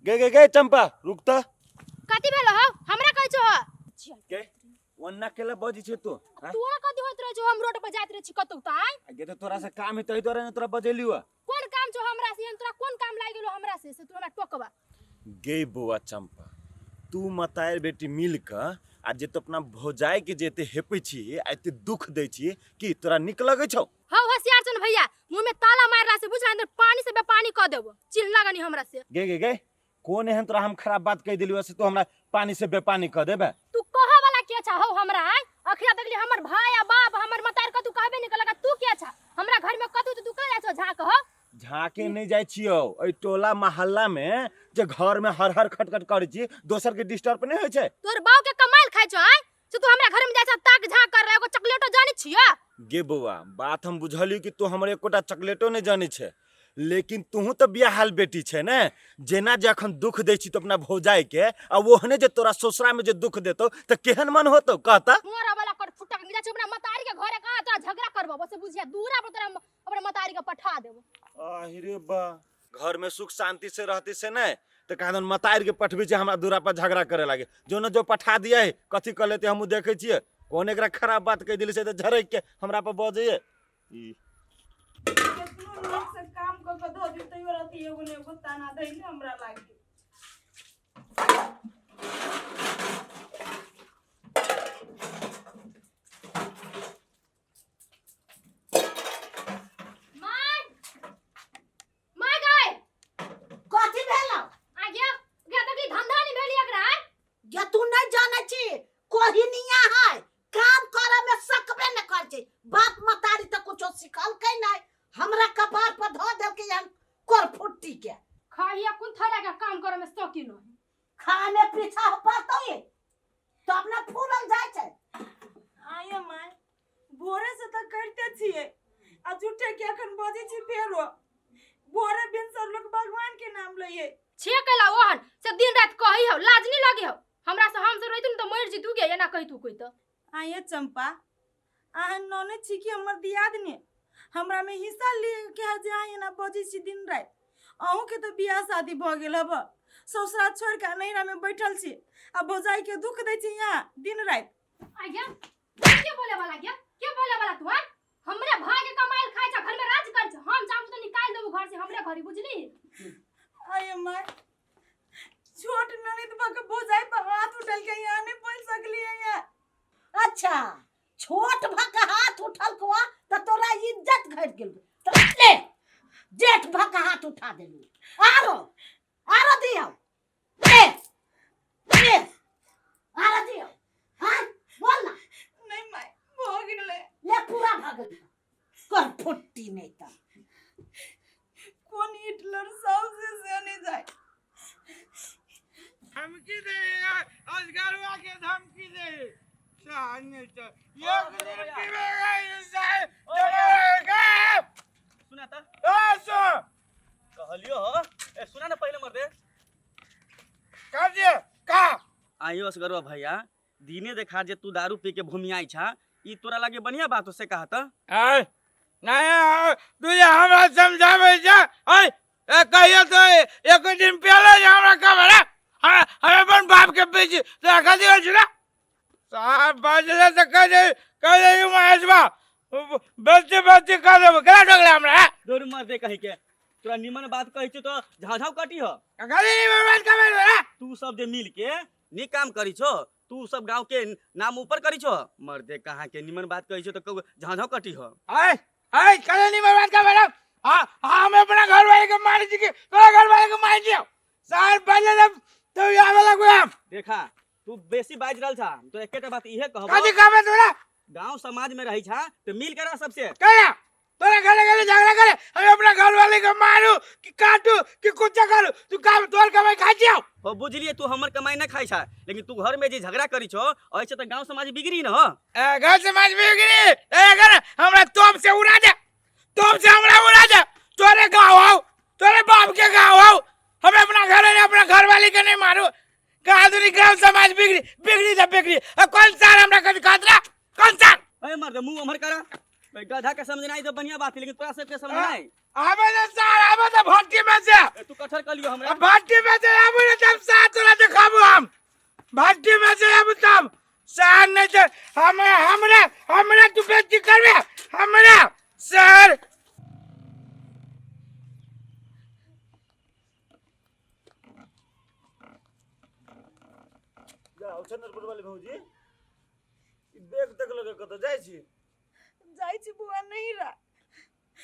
गे गे गे चंपा रुक त। कथी भेलो हौ हमरा कहै छौ? गे ओन्ना केला बजै छै तू? हाँ? तोरा कथी होइत रहै छौ? हम रोड पर जाइत रहै छी कतौ त आइ। गे त तोरा से काम है तहि दुआरे ने तोरा बजेलियो। कोन काम छौ हमरा से? तोरा कोन काम लागि गेलो हमरा से से तू हमरा टोकबा? गे बौआ चंपा, तू मताएर बेटी मिल क आ जे तो अपना भौजाई के जे एते हेपै छी आ एते दुख दै छी कि तोरा नीक लगै छौ? हौ होशियार छन भैया, मुंह में ताला मारला से बुझला अंदर पानी से बेपानी क देबो। चिल्ला गनी हमरा से। गे गे गे कोन एहन तोरा हम खराब बात कहि देलियो से तू हमरा पानी से बेपानी क देबे? तू कह वाला के छा हौ हमरा? आइ अखिया देखली हमर भाई आ बाप हमर मतार कतू कहबे नहीं कलक, तू के छा हमरा घर में कतू? तू कहाँ जाइ छौ झाक हौ? झाके नहीं जाइ छियौ, एहि टोला मोहल्ला में जे घर में हर हर खटखट करै छी दोसर के डिस्टर्ब नहीं होइ छै। तोर बाप के कमाल खाइ छौ आइ से तू हमरा घर में जाइ छौ ताक झाक कर रहा, एगो चॉकलेटो जानै छियो? गे बौआ बात हम बुझलियो कि तू हमर एकोटा चॉकलेटो नहीं जानै छै, लेकिन तूहू तऽ बियाहल बेटी छै ने, जेना जे अखन दुख दै छी तो अपना भौजाई के आ ओहने जे तोरा ससुरा में जे दुख देतौ तऽ केहन मन होतौ कहता? मोरा वाला कर फुटक मिला छै अपना मतारी के घरे कहाँ तोरा झगड़ा करबो बस बुझिया दूरा पर तोरा अपना मतारी के पठा देबो। आहिरे बा, घर में सुख शांति से रहती से नहीं तो कहा दन मतार के पठबी छै हमरा दूरा पर झगड़ा करे लागे, जो न जो पठा दिया है कथी कर लेते हमहू देखे छियै कोन एकरा खराब बात कहि देली से तऽ झरक के हमरा पर बजैये। ई केतनो लोग से काम क के धो दी तैयो रहती एगो ने एगो ताना धइले हमरा लागी। My my गए कथी भेलौ? आ गया गया तकली धंधा नहीं भेली एकरा आय? जे तू नहीं जानै छी कोहिनिया है, काम करे में सकबे न कर छै, बाप मतारी त कुछो सिखलकै नहीं, हमरा कपार पर धो देलकै हन करफुट्टी के। खाहिया कोन थरा के काम करे में शौकीन है। खाने पीछा हो पड़तौ ये तब न फूलल जाइ छै। आये माय भोरे से तऽ करिते छियै आ झूठे के अखन बजै छी फेरो भोरे भिनसर लोक भगवान के नाम लइए। छे कैला ओहन से दिन रात कही हो लाज नहीं लगे हो हमरा से? हम से रहितु न त मरि जितु गे एना कहितु कोई त। आये चंपा अहाँ नने छी कि हमर दियादनी हमरा में हिस्सा ले के है जे अहाँ एना बजै छी दिन राति? अहूँ के तऽ बियाह शादी भऽ गेल हब, ससुरा छोड़ि के नैहरा में बैठल छी आ भौजाई के दुख दै छी यहाँ दिन राति। आ गया के बोले वाला गया के बोले वाला तू? हमरे भाई के कमाइल खाइ छ, घर में राज कर छ, हम जाबू त निकाल देबू घर से हमरे घरी बुझली? आये माय छोट ननद भऽ के भौजाई पर हाथ उठल के यहाँ नहीं बोल सकली है यहाँ। अच्छा छोट भऽ के हाथ उठल को त तोरा इज्जत घट गेल त ले जेठ भऽ के हाथ उठा देलू, आरो आरो दियौ ले ले आरो दियौ। हाँ बोल ना। नहीं माय भऽ गेलै। ले पूरा भऽ गेल कर फुट्टी नहीं त कोन हिटलर साउस से नहीं जाए। धमकी दे असगरवा के धमकी दे सामने तो एक दिन पीवेगा इंसान दबाएगा। सुना त ए सुन कहलियो हो ए सुना ना पहले मर्दे कर दिए का आइयो असगरवा भैया दिने देखा जे तू दारू पी के भूमियाई छा ई तोरा लागे बढ़िया बात हो से कहा त? ए नहीं तू जे हमरा समझाबै छै ए ए कहियो तो एक दिन पहले जे हमरा खबर है हम अपन बाप के बेची तो कथी होइ छै ना साहब बाजले तो कह दे महेशबा बेची बेची कह देबो केना ठोकले हमरा? दूर मर्दे कहीं के तोरा निमन बात कहै छौ तो झाझाव कटी हो। कथी निमन बात कहबै रे? तू सब जे मिल के नीक काम करी छो तू सब गांव के नाम ऊपर करी छो मर्दे कहाँ के निमन बात कहै छो तो झाझाव कटी हो। आय आय कथी निमन बात कहबै रे? हाँ हाँ हम अपना घर वाले के मारे छी कि तोरा घर वाले के मारे छी सार बाजले तो आवे लगबे हम। देखा तू बेसी बाज रहल छा तो एकेटा बात इहे कहबो। कथी कहबे तोरा? गांव समाज में रही छा तो मिल के रह सबसे। करा तोरा घरे घरे झगड़ा करे हम अपना घर वाले के मारू कि काटू कि कुछ करू तू काम तोर कमाई खाइ छियौ। हो बुझलिए तू हमर कमाई ना खाइ छा लेकिन तू घर में जे झगड़ा करी छो ऐसे तो गांव समाज बिगड़ी न हो। ए गांव समाज बिगड़ी ए अगर हमरा तोप से उड़ा दे तोप से हमरा उड़ा दे तोरे गांव आओ तोरे बाप के गांव आओ हम अपना घर ने अपना घर वाले के नहीं मारू कहा दूरी गांव समाज बिगड़ी बिगड़ी तो बिगड़ी कौन सार हमरा कभी खतरा कौन सार? ए मर्द मुंह अमर करा भाई गधा के समझना तो बढ़िया बात है लेकिन तोरा सबके समझना है। आबे तो सार आबे तो भट्टी में से। ए, तू कठर कर लियो हमरा। भट्टी में से आबू चंद्रपुर वाली भौजी, ई बैग तक लगे कतऽ जाइ छी? जाइ छी बौआ नैहरा।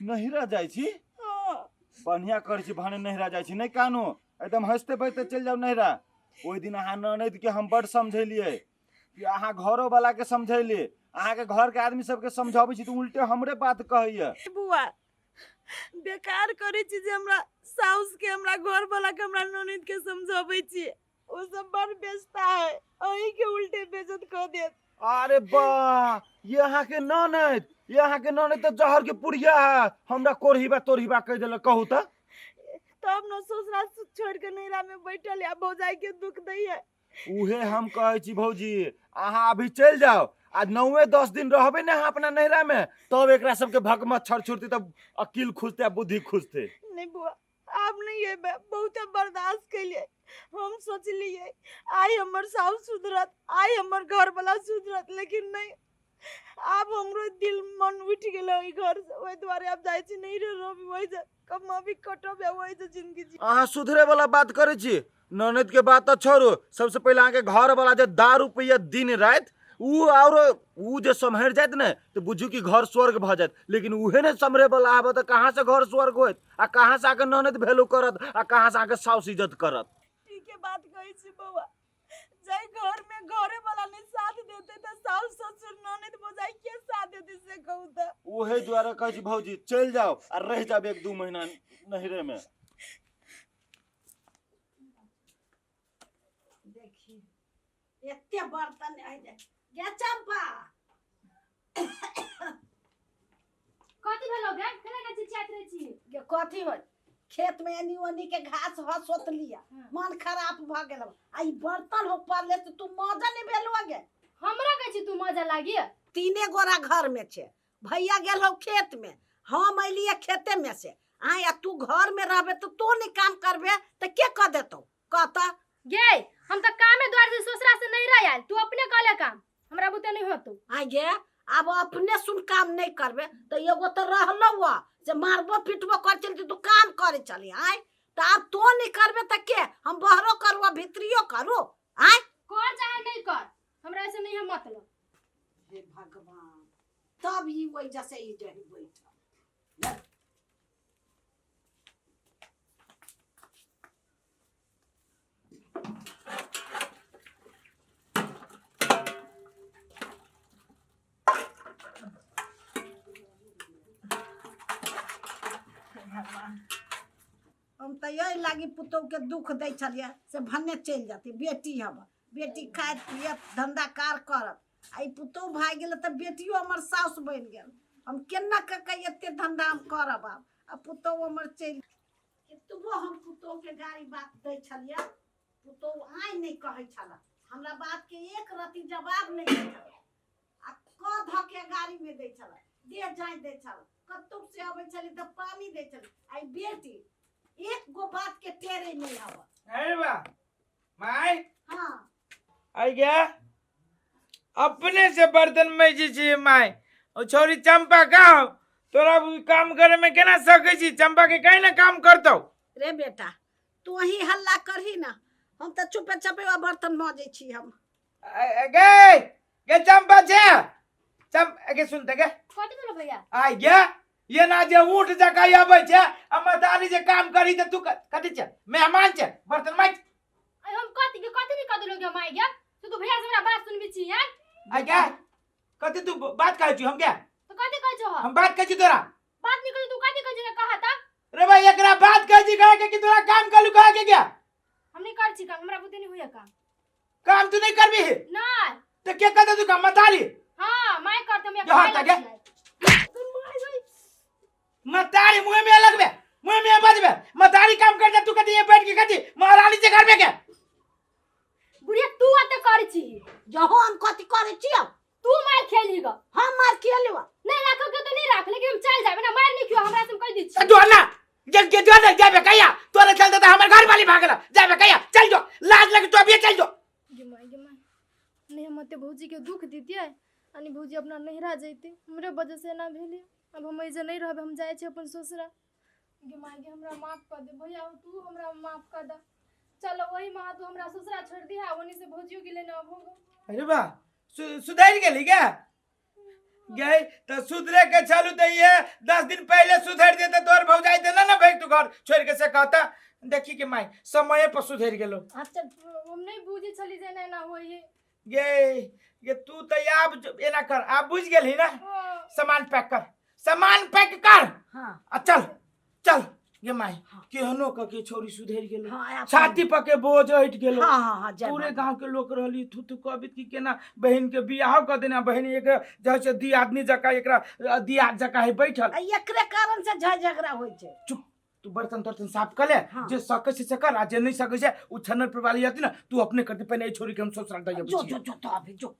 नैहरा जाइ छी? हाँ। बढ़िया करै छी भने नैहरा जाइ छी। नहि कानू, एकदम हँसते बजते चलि जाउ नैहरा। ओहि दिन अहाँ ननैद के हम बड समझेलियै कि अहाँ घरो वाला के समझेलियै, अहाँके घर के आदमी सबके समझाबै छी तऽ उल्टे हमरे बात कहैया। बुआ बेकार करै छी जे हमरा साउस के, हमरा घर वाला के, हमरा ननैद के समझाबै छी। ओ सब बड़ बेचता है, अहीं के उल्टे बेइज्जत कऽ देत। अरे वाह, ये अहाँ के ननैद, ये अहाँ के ननैद तऽ जहर के पुड़िया है, हमरा कोरहिबा तोरहिबा कहि देलक। कहू तऽ तब न ससुरा छोड़ के नैहरा में बैठल या भौजाई के दुख दैया। उहे हम कहै छी भौजी, अहाँ अभी चलि जाउ आ 9-10 दिन रहबै ने अहाँ अपना नैहरा में, तब एकरा सबके भक मच्छर छुटतै, तब अकिल खुजतै आ बुद्धि खुजतै। नहीं बुआ, आब नहीं एबै, बहुत बर्दाश्त कैलियै। हम सोचलियै आइ हमर साउस सुधरत, आइ हमर घर वाला सुधरत, लेकिन नहीं, आब हमरो दिल मन उठि गेल ओहि घर से। ओहि दुआरे आब जाइ छी नैहरे रहबै, ओहि से कमाबी कटब, ओहि से जिंदगी जी। अहाँ सुधरे वाला बात करै छी, ननद के बात तऽ छोड़ू, सबसे पहिले अहाँके घर वाला जे दारू पियत दिन राति, उ और उ जे सम्हरि जायत ने तऽ बुझू कि घर स्वर्ग भऽ जायत, लेकिन उहे ने सम्हरे वाला आबत तऽ कहाँ से घर स्वर्ग होयत, आ कहाँ से अहाँके ननद वैल्यू करत, आ कहाँ से अहाँके साउस इज्जत करत। ठीके बात कहै छी बौआ, जाहि घर में घरे वाला नहीं साथ देते तऽ साउस ससुर ननद भौजाई के साथ देते से कहू तऽ। उहे दुआरे कहै छी भौजी चलि जाउ आ रहि जाब 1-2 महीना नैहरे में। देखी एते बर्तन है गे चंपा। कथी भेलो गे, केना के चिचियाइत रहै छी? गे कथी होय, खेत में एनी ओनी के घास हसोत लिया, मन खराब भ गेल, आ ई बर्तन हो पड़ले त तू मजा नहीं भेलो गे। हमरा कहै छी तू मजा लागी? तीने गोरा घर में छे, भैया गेल हो खेत में, हम अलिए खेते में से, आय आ तू घर में रहबे तो तू नहीं काम करबे त के क देतौ कहता? गे हम त कामे द्वार से ससुरा से नहीं रह आयल, तू अपने कले काम, हमरा बुते नहीं होतो। आय गे आब अपने सुन काम नहीं करबे त एगो त रहलो वा जे मारबो पिटबो कर चलती तू काम करे चली, आय त आब तो नहीं करबे त के हम बहरो करू आ भीतरियो करू? आय कर चाहे नहीं कर, हमरा ऐसे नहीं है मतलब। हे भगवान, तब ई वजह से ई रही बैठल। हम तऽ यही लागी पुतोह के दुख दै छलियै से भन्ने चलि जाती, बेटी हब, बेटी खाइत पियत धंधा कार करत, आ ई पुतोह भागि गेल तऽ बेटियो हमर साउस बनि गेल। हम केना कऽ के एते धंधा हम करब आब, आ पुतोह हमर चलि एतबो हम पुतोह के गाड़ी बात दै छलियै, पुतोह आइ नहि कहै छल, हमरा बात के एक रत्ती जवाब नहि दै छल, आ कऽ धऽ के गाड़ी में दै छल, देह जाय दै छल, कतौ से अबै छली तऽ पानी दै छली, आ ई बेटी एक गो बात के टेरे नहीं आब। अरे बा माय। हाँ। आई गया अपने से बर्तन में जी छी my, ओ छोरी चंपा का हो तोरा काम करे में केना सकै छी, चंपा के काहे ना काम करतौ? रे बेटा तू अही हल्ला करही ना, हम तऽ चुपे चुपे बर्तन मजै छी हम। गे गे चंपा छे चंप गे सुनते गे। कथी भेलो भैया? आई गे ये ना जे ऊंट जका आबै छे आ मतारी जे काम करी त तू कथी छे मेहमान छे बर्तन माज। आई हम कथी के कथी नहीं कह देलो गे my गे, तू तो भैया से हमरा बात सुनबी छी हैं? आई गे कथी तू बात कहै छी हम गे? तो कथी कहै छो? हम बात कहै छी तोरा? बात नहीं कहै, तू कथी कहै छी कहा ता? रे भाई एकरा बात कहै छी कहे के कि तोरा काम कलू कहे के क्या? हम नहीं कर छी काम, हमरा बुद्धि नहीं होया काम। काम तू नहीं करबी? नहीं। तो के कहते तू काम मतारी? हां my करते हम यहाँ तक है? मतारी मुंह में लगबे, मुंह में बजबे, मतारी काम करते तू कथी बैठ के कथी महारानी से घर में के? बुढ़िया तू अते करै छी। जहो हम कथी करै छी अब? तू मार खेली ग। हम मार खेली ग। नहीं राखो के तो नहीं राख, लेकिन हम चल जाबे ना, मार नहीं क्यों हमरा से हम कह दी छी। जो ना जब के जो ना जाबे कहिया तोरे चलते त हमर घर वाली भागल, जाबे कहिया चल जो, लाज लगे तो अभी चल जो। गे my गे my, नहीं हम अते भौजी के दुख दितियै, अनि भौजी अपना नैहरा जैते, हमरे वजह से एना भेलै। अब हम एजे नहीं रहबे, हम जाइ छी अपन ससुरा। गे my गे हमरा माफ कर दे भैया, तू हमरा माफ कर दे। चलो वही माँ तू हमरा ससुरा छोड़ दिया ओनी से भौजियो के लेने अबो। अरे बा, सुधर गेली क्या गए? तो सुधरे के चालू तो ये 10 दिन पहले सुधर देते तोर भौजाई देना ना भाई, तू घर छोड़ के से कहता। देखी के माई समय पर सुधर गेलो। अच्छा। हम नहीं बुझे छली जे ना होई है। गे गे तू तो आब एना कर, आब बुझ गेलही ना? हाँ। सामान पैक कर, सामान पैक कर। हाँ। आ चल चल गे माई। हाँ। केहनो क के छोरी सुधर गेलो। हाँ, आब छाती पर के बोझ हट गेलो। हाँ हाँ हाँ, जय पूरे माता। गांव के लोग रहली थू थू कहबित कि केना बहन के बियाह कर देना, बहन एक जैसे दी आदमी जका एकरा दिया जका है बैठल। आ एकरे कारण से झगड़ा होइ छै। तू बर्तन तर्तन साफ कर ले। हाँ। जे सकै छै से कर, आ जे नहीं सकै छै उ छन्नर पर वाली आती ना, तू अपने करती। पहले ई छोरी के हम ससुराल दे। जो जो जो, तो अभी जो।